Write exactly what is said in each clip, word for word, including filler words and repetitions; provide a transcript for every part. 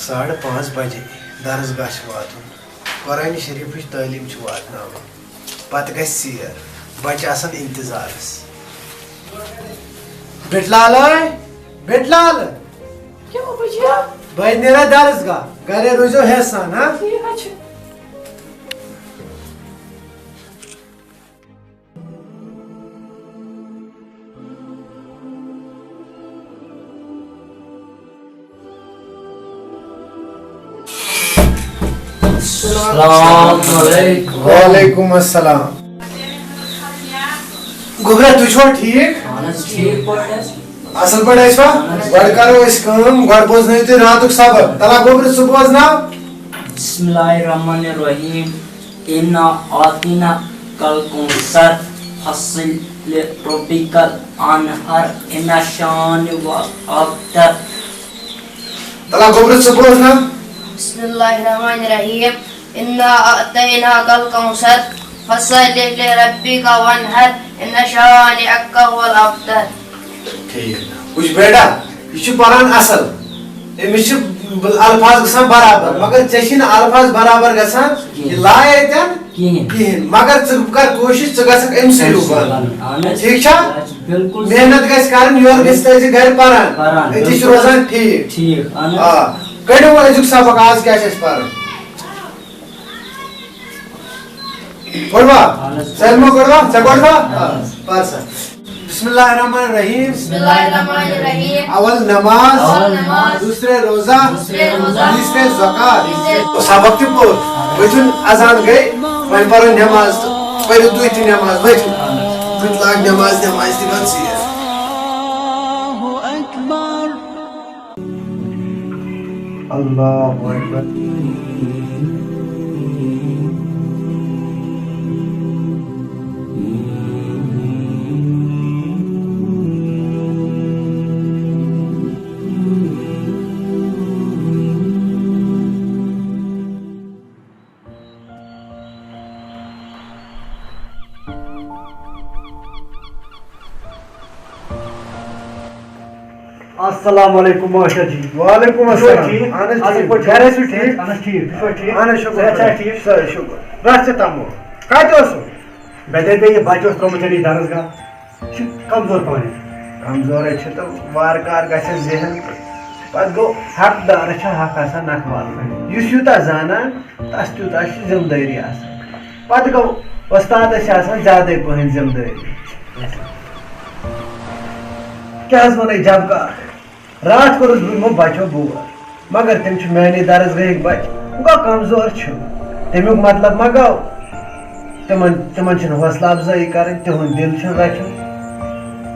ساڑٕ پانٛژھ بجے درسگاہ چھُ واتُن۔ قرآنِ شریٖفٕچ تعلیٖم چھِ واتناوٕنۍ۔ پتہٕ گژھِ ژیر۔ بچہٕ آسن انتظارس۔ بِٹلالے، بِٹلال۔ کیٛاہ بچیا؟ بہٕ نیرا درسگاہ۔ گرے روٗزیو ہٮ۪س سان، ہا؟ ٹھیٖک حظ چھُ۔ السلام علیکم۔ وعلیکم السلام۔ گوٚبرا، تُہۍ چھِوا ٹھیٖک؟ اہن حظ، ٹھیٖک پٲٹھۍ حظ۔ اصل پٲٹھۍ ٲسوا؟ گۄڈٕ کرو أسۍ کٲم، گۄڈٕ بوزنٲیِو تُہۍ راتُک سبق۔ تلا گوٚبرا، ژٕ بوزناو۔ بسم اللہ الرحمن الرحیم۔ انا اعطیناک الکوثر، فصل لربک وانحر، ان شانئک هو الابتر۔ تلا گوٚبرا، ژٕ بوزناو۔ بسم اللہ الرحمن الرحیم۔ انا اعطیناک الکوثر، فصل لربک وانحر، ان شانئک هو الابتر۔ ٹھیٖک۔ وٕچھ بیٹا، یہِ چھُ پران اصل، أمِس چھِ الفاظ گژھان برابر، مگر ژےٚ چھی نہٕ الفاظ برابر گژھان، یہِ کِہیٖنۍ۔ لایے تہِ نہٕ کِہیٖنۍ۔ کِہیٖنۍ۔ مگر ژٕ کر کوٗشِش، ژٕ گژھکھ أمۍ سٕے ہیوٗ بنُن۔ اہن حظ۔ ٹھیٖک چھا؟ یہِ حظ چھُ بِلکُل محنت گژھِ کرٕنۍ، یورٕ گژھِ تٔتی گرِ پران۔ پران، أتی چھُ بِلکُل۔ روزان ٹھیٖک۔ ٹھیٖک، اہن حظ۔ آ، کٔڑِو وۄنۍ أزیُک سبق، آز کیٛاہ چھُ اَسہِ پرُن؟ گۄڈوا؟ اہن حظ۔ سٲلمو گۄڈوا؟ ژےٚ گۄڈوا؟ اہن حظ۔ آ، پر سا۔ بسم اللہ الرحمن الرحیم۔ بسم اللہ الرحمن الرحیم۔ اول نماز۔ اول نماز۔ دوسرے روزہ۔ دوسرے روزہ۔ تیسرے زکوٰۃ۔ تیسرے سبق تہِ پوٚر۔ بٔتھِن اذان گٔے، وۄنۍ پرو نماز تہٕ پٔرِو تُہۍ تہِ نماز۔ ؤتھِو۔ بہٕ تہِ لاگہٕ نماز، نماز تہِ گٔے ژیر۔ اللہ اکبر۔ السلام علیکم ماشٹر جی۔ وعلیکم تُہۍ چھِوا السلام۔ ٹھیٖک؟ اہن حظ اَصٕل ٹھیٖک۔ پٲٹھۍ چھِوا؟ گرِ ٲسِو ٹھیٖک؟ اہن حظ ٹھیٖک۔ تُہۍ چھِوا ٹھیٖک؟ اہن حظ شُکر۔ صحت چھا ٹھیٖک؟ سٲری شُکر۔ رَژھ ژےٚ تَمو۔ کَتہِ اوسُکھ؟ مےٚ دَپے یہِ بَچہٕ اوس ترٛوومُت ژےٚ نِش درسگاہ۔ یہِ چھُ کمزور پہن۔ کمزورے چھُ تہٕ وارٕ کارٕ گژھٮ۪س ذہن۔ پتہٕ گوٚو حق دارس چھِ حق آسان نکھٕ والنٕے۔ یُس یوٗتاہ زانان، تس تیوٗتاہ چھِ ذمہٕ دٲری آسان۔ پتہٕ گوٚو وۄستادس چھِ آسان زیادَے پہن ذمہٕ دٲری۔ کیٛاہ حظ وَنَے جب کاک؟ راتھ کوٚرُس بہٕ یِمو بچو بور، مگر تِم چھِ میٛانے درسگاہٕکۍ بچہٕ۔ گوٚو کمزور چھِ۔ تَمیُک مطلب ما گوٚو تِمن، تِمن چھِنہٕ حوصلہٕ افزٲیی کرٕنۍ، تِہُنٛد دِل چھُنہٕ رچھُن۔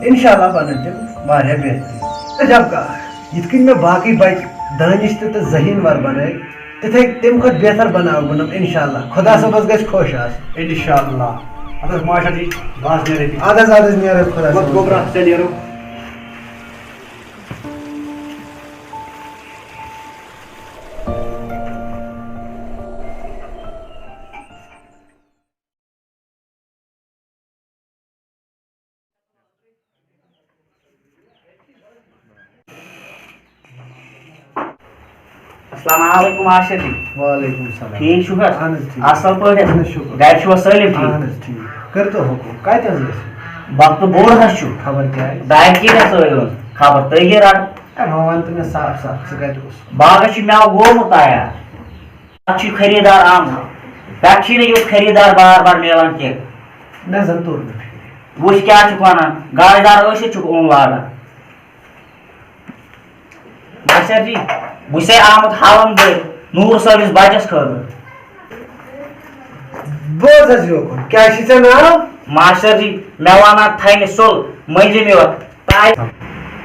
انشاءاللہ بنن تِم واریاہ بہتریٖن۔ جب کاک، یِتھ کٔنۍ مےٚ باقٕے بچہٕ دٲنِش تہٕ، تہٕ ذہیٖنور بنٲے، تِتھے تَمہِ کھۄتہٕ بہتر بناوٕ بہٕ یِم، انشاءاللہ۔ خدا صٲبس گژھِ خۄش آسُن۔ انشاءاللہ۔ اَدٕ حظ ماشٹر جی، بہٕ حظ نیرٕ ییٚتی۔ اَدٕ حظ، اَدٕ حظ، نیرو خۄدا صٲبس گوٚبرا، حوالہٕ۔ ژےٚ نیرو۔ السلام علیکم ماشٹر جی۔ وعلیکم السلام۔ ٹھیٖک چھُکھ حظ؟ اہن حظ ٹھیٖک۔ اَصٕل پٲٹھۍ حظ؟ اہن حظ شُکر۔ گرِ چھِوا سٲلِم ٹھیٖک؟ اہن حظ ٹھیٖک۔ کٔرۍتو حُکُم، کَتہِ حظ ٲسِو؟ وقتہٕ بوٚڑ حظ چھُ۔ خبر کیٛازِ؟ دارِ کِنۍ حظ ٲسۍ، خبر تُہۍ کیٛاہ رَٹو؟ اے، وۄنۍ وَن تہٕ مےٚ صاف صاف، ژٕ کَتہِ اوسُکھ؟ باغس چھُ مٮ۪وٕ گوٚمُت تیار۔ اَتھ چھُ خریٖدار آمُت۔ پٮ۪ٹھٕ چھُے نہٕ یُتھ خریٖدار بار بار میلان کینٛہہ۔ مےٚ زَن توٚر نہٕ فِکرِ۔ وٕچھ کیٛاہ چھُکھ وَنان، گاش دار ٲسِتھ چھُکھ اوم واران۔ ماشٹر جی، بہٕ چھُسے آمُت حالم دٲرِتھ نوٗر صٲبِس بَچَس خٲطرٕ۔ بوز حظ یوکُن، کیٛاہ چھُے ژےٚ ناو؟ ماشٹر جی، مےٚ وَنان تھَنہِ سُل، مٔنٛزِم یوت۔ تاے۔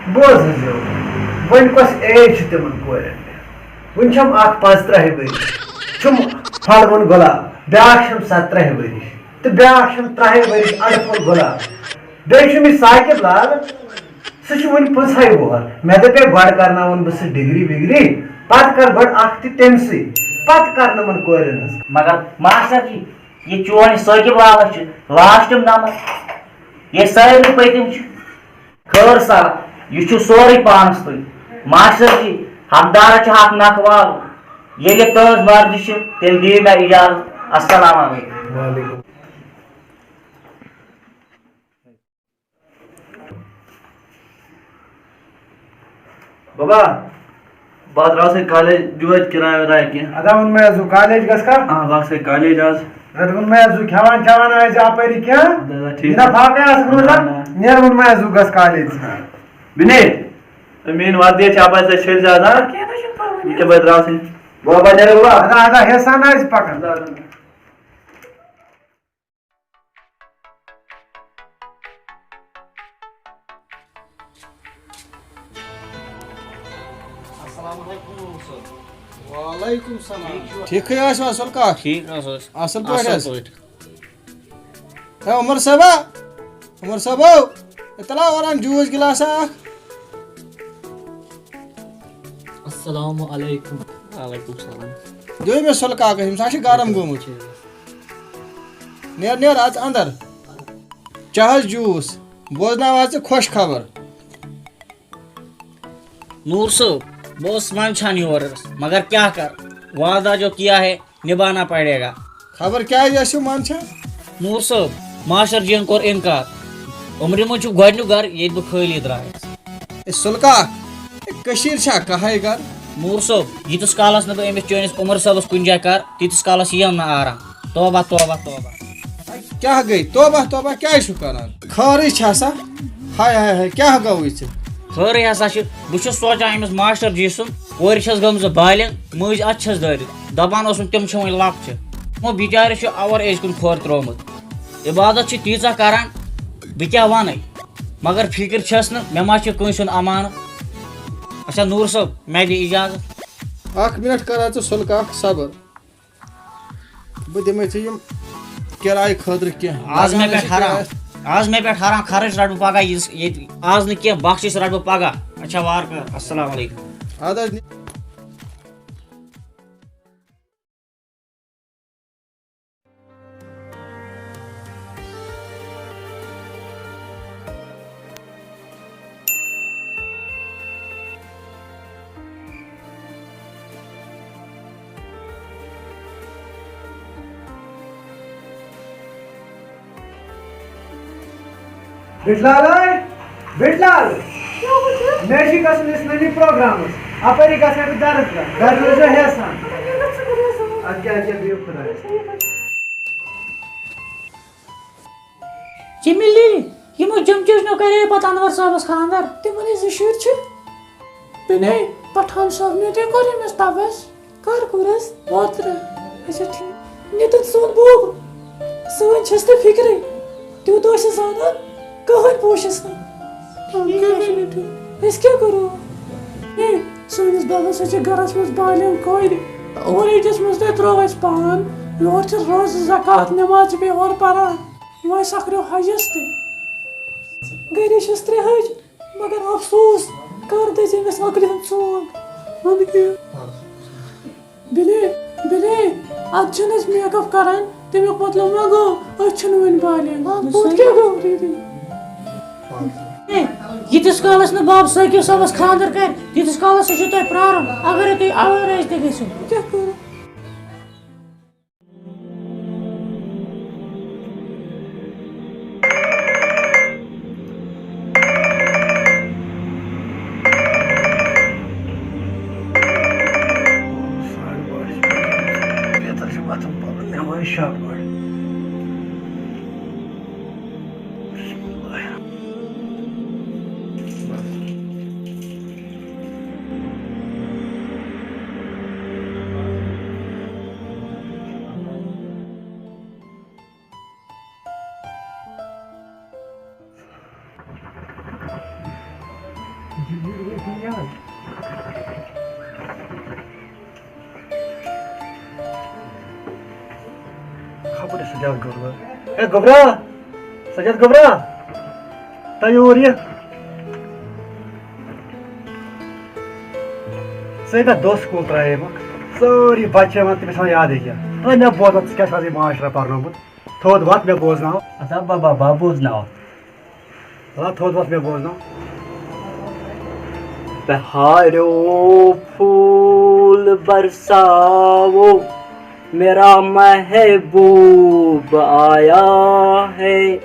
بوز حظ یوکُن، وۄنۍ کۄس ایج چھِ تِمَن کورٮ۪ن؟ وٕنہِ چھَم اَکھ پانٛژترٕٛہَے ؤری، چھُم پھۄلوُن گۄلاب، بیٛاکھ چھَم سترٕٛہَے ؤری، تہٕ بیٛاکھ چھَم ترٛہَے ؤری اَڑٕ پھوٚل گۄلاب۔ بیٚیہِ چھُم یہِ ثاقب لال، سُہ چھُ وُنہِ پٕنٛژٕہَے وُہَر۔ مےٚ دَپے گۄڈٕ کرناوَن بہٕ سُہ ڈگری وگری، پتہٕ کر گۄڈٕ اکھ تہِ تٔمۍ سٕے، پتہٕ کرناوَن کورٮ۪ن ہٕنٛز۔ مگر ماشٹر جی، یہِ چون یہِ ثاقب لال چھُ لاسٹِم نمبر، یہِ سارِوٕے پٔتِم چھُ۔ خٲر سا، یہِ چھُ سورُے پانَس تُہۍ۔ ماشٹر جی، حقدارس چھُ حق نکھٕ والُن۔ ییٚلہِ تُہٕنٛز مرضی چھِ، تیٚلہِ دِیِو مےٚ اجازت۔ السلام علیکم۔ وعلیکم۔ بابا، بہٕ حظ درٛاس ہے کالج، دِیِو اَتہِ کِراے وِراے کینٛہہ۔ ادا ووٚن مےٚ حظ، ژٕ کالج گژھکھا؟ آ، بہٕ حظ ہے کالج آز۔ ادا ووٚن مےٚ حظ، ژٕ کھٮ۪وان چٮ۪وان آسہِ اَپٲری کینٛہہ؟ ادا، ادا، ٹھیٖک۔ یہِ نہ پھاکَے آسَکھ روزان۔ نہ، نہ۔ نیر ووٚن مےٚ حظ، ژٕ گژھ کالج۔ بِنے، تہٕ میٛٲنۍ وردی چھِ اَپٲرۍ ژےٚ چھٔلۍ زیادٕ، ہا؟ کینٛہہ نہ چھُنہٕ پَرواے۔ یہِ کیٛاہ بہٕ درٛاس ہے؟ بابا، نیر وَلہ۔ ادا، ادا، حِسان آسہِ پَکان۔ ادا، ادا۔ السلام علیکم۔ وعلیکم السلام۔ ٹھیٖکھٕے ٲسوا سُلہٕ کاک؟ ٹھیٖک حظ اوس۔ اَصٕل پٲٹھۍ حظ؟ اَصٕل پٲٹھۍ۔ ہے عمر صٲبا، عمر صٲبو، ہے تَلہ اورٕ اَن جوٗس گِلاسا اَکھ۔ السلام علیکم۔ وعلیکم السلام۔ دیو مےٚ سُلہٕ کاکَس، أمِس ہا چھِ گرم گوٚمُت۔ نیر، نیر، اَژ اَندَر۔ چےٚ حظ جوٗس، بوزناو حظ ژٕ خۄش خبر۔ نوٗر صٲب، بہٕ اوسُس منٛدچھان یورٕ، مگر کیٛاہ کَرٕ، وعدہ جو کیا ہے، نبھانا پڑے گا۔ خبر کیٛازِ ٲسِو منٛدچھان؟ نوٗر صٲب، ماسٹر جِیَن کوٚر اِنکار۔ عمرِ منٛز چھُ گۄڈٕنیُک گَرٕ، ییٚتہِ بہٕ خٲلی درٛایَس۔ اے سُلہٕ کاک، اے کٔشیٖر چھا کَہَے گَرٕ؟ نوٗر صٲب، ییٖتِس کالَس نہٕ بہٕ أمِس چٲنِس عمر صٲبَس کُنہِ جایہِ کَرٕ، تیٖتِس کالَس یِیَم نہٕ آرام۔ توبہ، توبہ، توبہ۔ کیٛاہ گٔے؟ توبہ، توبہ کیٛازِ چھُکھ کَران؟ خٲرٕے چھا سا؟ ہاے، ہاے، ہاے، کیٛاہ گوٚوُے ژےٚ؟ خٲرٕے ہسا چھِ۔ بہٕ چھُس سونٛچان أمِس ماسٹر جی سُنٛد، کورِ چھَس گٔمژٕ بالغ، مٔنٛزۍ اَتھٕ چھَس دٲرِتھ۔ دَپان اوسُم تِم چھِ وُنہِ لۄکچہِ۔ یِمو بِچارِ چھُ اَوَر ایج کُن کھور ترٛوومُت۔ عبادت چھِ تیٖژاہ کَران، بہٕ کیٛاہ وَنَے؟ مگر فِکِر چھَس نہٕ، مےٚ ما چھِ کٲنٛسہِ ہُنٛد اَمانہٕ۔ اچھا نوٗر صٲب، مےٚ دِ اِجازت۔ اَکھ مِنٹ کَر حظ ژٕ سُلہٕ کاک صبر۔ بہٕ دِمَے ژےٚ یِم کِرایہِ خٲطرٕ کینٛہہ۔ آز مےٚ لگان پٮ۪ٹھ چھِ حرام۔ کِرایَس۔ آز مےٚ پٮ۪ٹھ حرام، خرٕچ رَٹہٕ بہٕ پَگاہ یِژ-، ییٚتہِ۔ آز نہٕ کینٛہہ، بخشِش رَٹہٕ بہٕ پَگاہ۔ اچھا، وارٕ کار۔ السلام علیکم۔ اَدٕ حظ۔ بِٹلال ہے، بِٹلال۔ کیٛاہ گوٚو؟ مےٚ چھِ گژھُن اِسلٲمی پروگرامَس۔ اَپٲری گژھٕ ہا بہٕ درس گاہ۔ گرِ روزِ ہا ہٮ۪سان۔ اَدٕ کیٛاہ، اَدٕ کیٛاہ، بِہِو خۄدایَس۔ جمیلی، یِمو جمچوشنو کرے پتہٕ انور صٲبس خانٛدر۔ تِمن ہے زٕ شُرۍ چھِ۔ بیٚنے پٹھان صٲب، مےٚ تہِ کوٚر أمِس تبس۔ کر کوٚرس؟ اوترٕ۔ اچھا، ٹھیٖک۔ نیٚتن سون بوب، سٲنۍ چھَس نہٕ فِکرے۔ تیوٗت اوس یہِ زانان، کٕہٕنۍ پوٗچھِس نہٕ۔ أسۍ کیٛاہ کرو؟ ہے، سٲنِس بابس حظ چھِ گرس منٛز بالینغ کورِ۔ اولڈ ایجس منٛز تہِ ترٛوو اَسہِ پان۔ یورٕ چھِ روزٕ، زکوٰۃ، نٮ۪ماز چھِ بیٚیہِ اورٕ پران۔ وۄنۍ سکھریو حجس تہِ۔ گرے چھِس ترٛےٚ حج، مگر افسوس، کر دٔزِ أمِس عقلہِ ہُنٛد ژونگ۔ اَدٕ کیٛاہ؟ بِلے، بِلے، اَتھ چھِنہٕ أسۍ میک اپ کران، تَمیُک مطلب ما گوٚو أسۍ چھِنہٕ وُنہِ بالغ؟ پوٚت کیٛاہ گوٚو، دیدی؟ ہے، ییٖتِس کالس نہٕ باب ثٲقِب صٲبس خانٛدر کرِ، تیٖتِس کالس چھُ تۄہہِ پرٛارُن، اگرے تُہۍ آوارٕ ٲسۍ تہِ گٔژھِو۔ کیٛاہ کرو؟ ساڑِ باہ چھِ، بیتر چھِ وۄتھُن پَرُن نٮ۪ماز شب گۄڈٕ۔ بسم اللہ۔ خبر سجاد گوٚبرا۔ اے گوٚبرا! سجاد گوٚبرا! تۄہہِ یور یہِ۔ ژٕ ہے مےٚ دۄہ سکوٗل ترٛایے مَکھ۔ سٲری بَچہٕ چھِ یِوان، تٔمِس چھَنہٕ یادٕے کینٛہہ۔ تہٕ مےٚ بوزان، ژٕ کیٛاہ چھُکھ آز یہِ ماسٹر پَرنومُت؟ تھوٚد وَتھ مےٚ بوزناو۔ اَدٕ ہا بابا، بہٕ بوزناوَتھ۔ آ، تھوٚد وَتھ مےٚ بوزناو۔ بہاروں پھول برساؤ، میرا محبوب آیا ہے،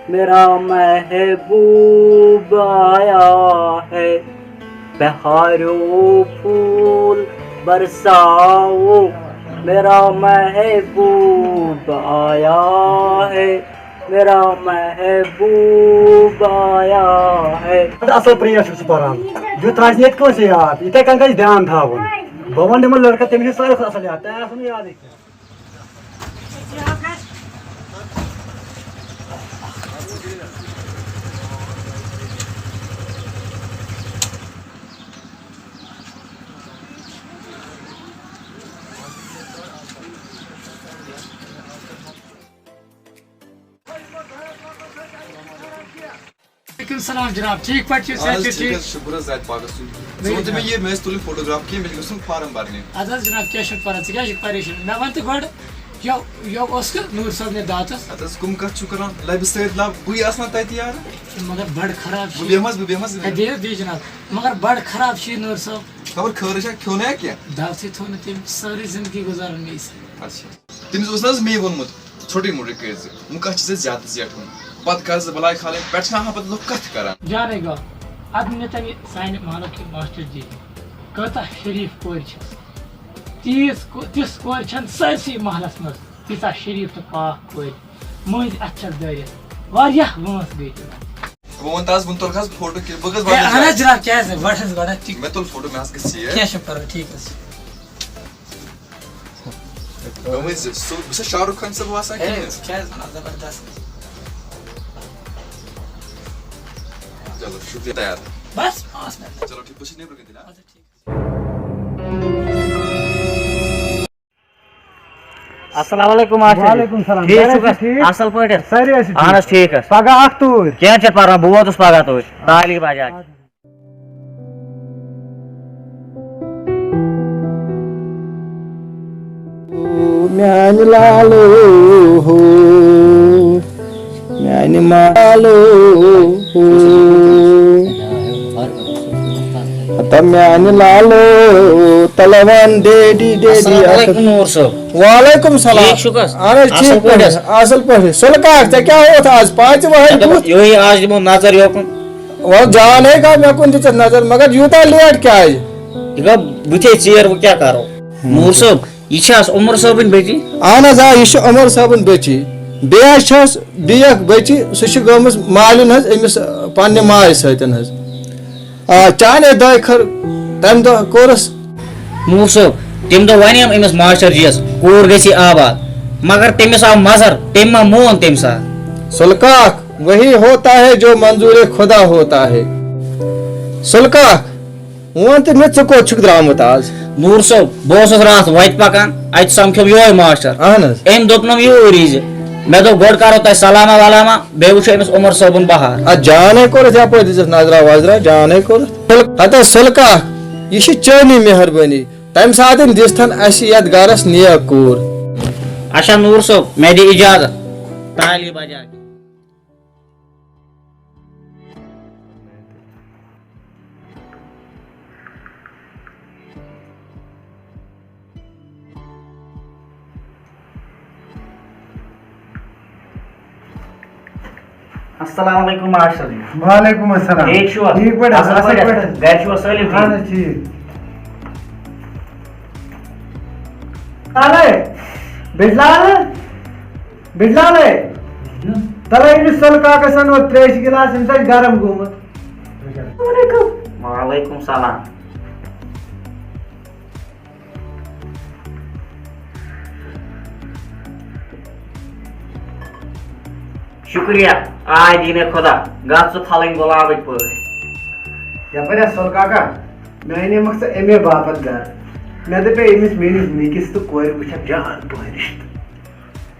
میرا محبوب آیا ہے۔ بہاروں پھول برساؤ، میرا محبوب آیا ہے، میرا محبوب آیا ہے۔ اصل پرین چھُکھ ژٕ پران۔ یُتھ روزِ نہٕ ییٚتہِ کٲنٛسے یاد۔ یِتھے کٔنۍ گژھِ دیان تھاوُن۔ بہٕ وَنہٕ تِمن لڑکن، تٔمِس چھُ ساروی کھۄتہٕ اصل یاد۔ تۄہہِ آسوٕ نہٕ یادٕے کینٛہہ۔ وعلیکم السلام جناب، ٹھیک پٲٹھۍ چھِو؟ اہن صحت حظ، چھُ ٹھیک ٹھیٖک؟ حظ، شُکُر حظ ذاتِ پاکَس کُن۔ ؤنِو ژٕ وَن تہٕ مےٚ جناب۔ یہِ، مےٚ ٲسۍ تُلٕنۍ فوٹوگراف کینٛہہ، مےٚ چھِ گژھُن فارم بَرنہِ۔ اَدٕ حظ جناب، کینٛہہ چھُنہٕ پَرواے، ژٕ کیٛازِ چھُکھ پریشان؟ مےٚ وَن تہٕ گۄڈٕ، یہِ، یہِ اوس کہِ نوٗر صٲب نہِ داتَس؟ اَدٕ حظ، کٕم کَتھ چھُو کَران؟ لَبہِ سۭتۍ لَب، بٕے آسہٕ نا تَتہِ یارٕ۔ مگر بَڑٕ خراب چھُ بہٕ یہِ۔ بیٚہمَس، بہٕ بیٚہمَس، بہٕ ہے، بیٚہمَس۔ بِہِو، بِہِو جناب۔ مگر بَڑٕ خراب چھُ یہِ نوٗر صٲب۔ خبر خٲرٕے چھا، کھیوٚو نا کینٛہہ؟ دَوتھٕے تھوٚو نہٕ تٔمۍ، سٲرٕے زِندگی گُزارٕن مےٚ سۭتۍ۔ اچھا۔ تٔمِس اوس نہ حظ مے ووٚنمُت، ژھوٚٹٕے موٚٹٕے کٔرۍ زِ، وۄنۍ کَتھ چھِ ژےٚ زیادٕ زیٹھُن؟ پَتہٕ کَر زٕ بَلاے کھالٕنۍ، پٮ۪ٹھٕ چھِ نہ ہاپَتھ لُکھ کَتھٕ کَران۔ جانَے گوٚو، اَدٕ مےٚ تَمہِ سانہِ محلہٕ کہِ ماسٹر جی کۭژاہ شریٖف کورِ چھَس۔ تیٖژ کو-، تِژھ کورِ چھَنہٕ سٲرسٕے محلَس منٛز، تیٖژاہ شریٖف تہٕ پاک کورِ۔ مٔنٛزۍ اَتھٕ چھَس دٲرِتھ، واریاہ وٲنٛس گٔے تِمَن۔ وۄنۍ وَن تہٕ حظ، وۄنۍ تُلکھ حظ فوٹو کہِ بہٕ گژھٕ ہے، وَننہٕ اَہَن حظ جایہِ۔ جِناب، کیٛازِ نہٕ؟ وَٹ حظ گۄڈٕ، ٹھیٖک۔ مےٚ تُل فوٹو، مےٚ حظ گژھِ ژیر۔ کینٛہہ چھُنہٕ پَرواے، ٹھیٖک حظ چھُ۔ مےٚ ؤنۍ زِ، سُہ، بہٕ چھُسا شاہ رُخ خان صٲب باسان ہے، کِنہٕ؟ ژٕ کیٛازِ وَنان زبردست؟ چلو، شُکریہ، تیار۔ بس، پانٛژھ منٹ۔ چلو، ٹھیٖک، بہٕ چھُس نیٚبرٕ کَنہِ تیٚلہِ، ہا؟ اچھا، ٹھیٖک۔ السلام علیکم ماسٹر جی۔ وعلیکم السلام۔ ٹھیٖک گرِ چھُکھ ٲسِو حظ؟ ٹھیٖک؟ اَصٕل پٲٹھۍ حظ؟ سٲری ٲسِو اَہَن حظ، ٹھیٖک؟ ٹھیٖک حظ۔ پگاہ اَکھ توٗرۍ۔ کینٛہہ چھُنہٕ پَرواے، بہٕ ووتُس پگاہ توٗرۍ۔ طالب بجا۔ میانہِ لالو ہو، میانہِ مالو ہو۔ ہتا میانہِ لالو، تلوان ڈیڈی ڈیڈی السلام علیکم اکھ۔ نور صٲب۔ وعلیکم السلام۔ ٹھیٖک چھُکھ حظ؟ اہن حظ، اصل ٹھیٖک پٲٹھۍ پٲٹھۍ۔ حظ؟ اصل پٲٹھۍ۔ سُلہٕ کاک، ژےٚ کیٛاہ ہووُتھ آز؟ پانٛژِ وہٕرۍ مےٚ دوٚپ، بُتھ۔ یِہوٚے آز دِمو نظر یوکُن۔ وَلہٕ جانَے گا مےٚ کُن دِژٕتھ نظر، مگر یوٗتاہ لیٹ کیٛازِ؟ یہِ گوٚو بٕتھے ژیر، وۄنۍ کیٛاہ کَرو؟ نوٗر صٲب، یہِ چھِ حظ عمر صٲبٕنۍ بٔچی؟ اہن حظ، آ، یہِ چھِ عمر صٲبٕنۍ بٔچی۔ بیٚیہِ حظ چھَس بیٚیہِ اَکھ بٔچی، سُہ چھِ گٔمٕژ مالِن حظ أمِس، آ، پنٛنہِ ماجہِ سۭتۍ حظ۔ آ، چانے دۄیہِ خٲر تَمہِ دۄہ کوٚرُس۔ نوٗر صٲب، تَمہِ دۄہ وَنیٚم أمِس ماسٹر جِیَس، کوٗر گژھِ آباد، مگر تٔمِس آو مَزَر، تٔمۍ ما مون تَمہِ ساتہٕ۔ سُلہٕ کاک، وہی ہوتا ہے جو منظور خدا ہوتا ہے۔ سُلہٕ کاک، وۄنۍ تہٕ مےٚ، ژٕ کوٚت چھُکھ درٛامُت آز؟ نوٗر صٲب، بہٕ اوسُس راتھ وَتہِ پَکان، اَتہِ سَمکھیوم یِہوٚے ماسٹر۔ اَہَن حظ۔ أمۍ دوٚپنَم یوٗرۍ یی زِ۔ مےٚ دوٚپ، گۄڈٕ کَرو تۄہہِ سلامہ ولامہ، بیٚیہِ وٕچھو أمِس عمر صٲبُن بہار۔ اَتھ جانَے کوٚرُتھ یَپٲرۍ دِژٕتھ نظرا وظرا، جانَے کوٚرُتھ۔ ہَتہٕ سُلہٕ کاک، یہِ چھِ چٲنی مہربٲنی۔ تَمہِ ساتہٕ دِژتھن اَسہِ یَتھ گَرَس نیک کوٗر۔ اچھا نوٗر صٲب، مےٚ دِ اِجازت۔ تالی بجا۔ السلام علیکم ماسٹر جی۔ وعلیکم السلام۔ ٹھیٖک چھِو حظ؟ ٹھیٖک پٲٹھۍ حظ، اَصٕل اَصٕل پٲٹھۍ حظ؟ پٲٹھۍ حظ۔ گَرِ چھِوا سٲلِم ٹھیٖک؟ اَہَن حظ، ٹھیٖک۔ اَلے، بِجلال، بِجلالے، تَلے أمِس سۄلہٕ کاکَس اَنو ترٛیشہِ گِلاس، أمِس آسہِ گرم گوٚمُت۔ وعلیکم السلام۔ شُکریہ، آے دیٖنے خۄدا، گژھ ژٕ پھلٕنۍ گۄلابٕکۍ پٲٹھۍ۔ یپٲرۍ ہا سۄلہٕ کاکا، مےٚ اَنے مَکھ ژٕ اَمے باپتھ گرٕ۔ مےٚ دَپے أمِس میٛٲنِس نِکِس تہٕ کورِ وٕچھکھ جان پٲرِش۔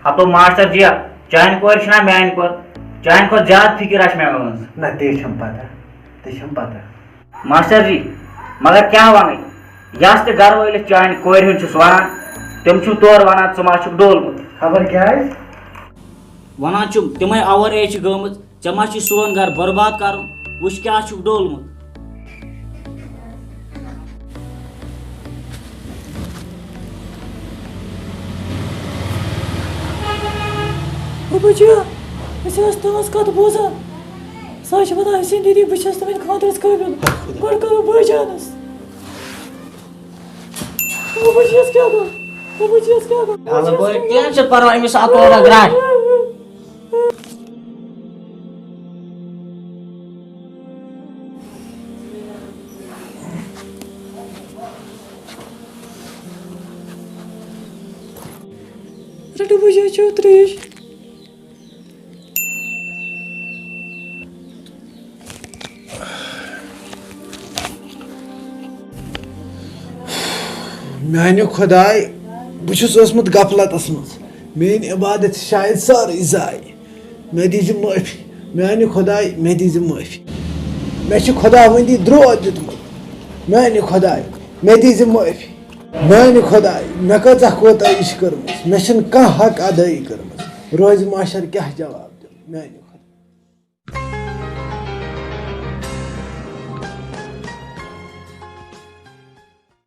ہتو ماسٹر جِیا، چانہِ کورِ چھِنہ میٛانہِ کھۄتہٕ، چانہِ کھۄتہٕ زیادٕ فِکِر آسہِ مےٚ أہٕنٛز۔ نہ، تہِ چھَم پتہ، تہِ چھَم پتہ۔ ماسٹر جی، مگر کیٛاہ وَنٕے، یَس تہِ گَرٕ وٲلِس چانہِ کورِ ہُنٛد چھُس وَنان، تِم چھِو تورٕ وَنان، ژٕ ما چھُکھ ڈوٚلمُت۔ خبر کیٛازِ؟ وَنان چھِم، تِمَے اَوَر ایج چھِ گٔمٕژ، ژےٚ ما چھُے سون گَرٕ برباد کَرُن؟ وٕچھ کیٛاہ چھُکھ ڈوٚلمُت۔ بچیا، أسۍ ٲسۍ تُہٕنٛز کتھ بوزان۔ سۄ چھِ ونان، حسین دیدی، بہٕ چھَس تُہٕنٛدِ خانٛدرس قٲبِل۔ گۄڈٕ کرو بٲے جانس۔ او بچیَس کیٛاہ گوٚو؟ او بچیَس کیٛاہ گوٚو؟ الہٕ بٲے، کینٛہہ چھُنہٕ پرواے، أمِس آو تھوڑا گرٛٹھ۔ رٹو بچیا، چیٚیِو ترٛیش۔ میانہِ خۄداے، بہٕ چھُس اوسمُت غفلتس منٛز۔ میٲنۍ عبادت چھِ شاید سٲرٕے ضایع۔ مےٚ دیٖزِ معٲفی۔ میانہِ خۄداے، مےٚ دیٖزِ معٲفی۔ مےٚ چھُ خۄداوندی درود دیُتمُت۔ میانہِ خۄداے، مےٚ دیٖزِ معٲفی۔ میانہِ خۄداے، مےٚ کۭژاہ کوتاہی چھِ کٔرمٕژ۔ مےٚ چھَنہٕ کانٛہہ حق ادٲیی کٔرمٕژ۔ روزِ محشر کیٛاہ جواب دیُن میانہِ خۄداے؟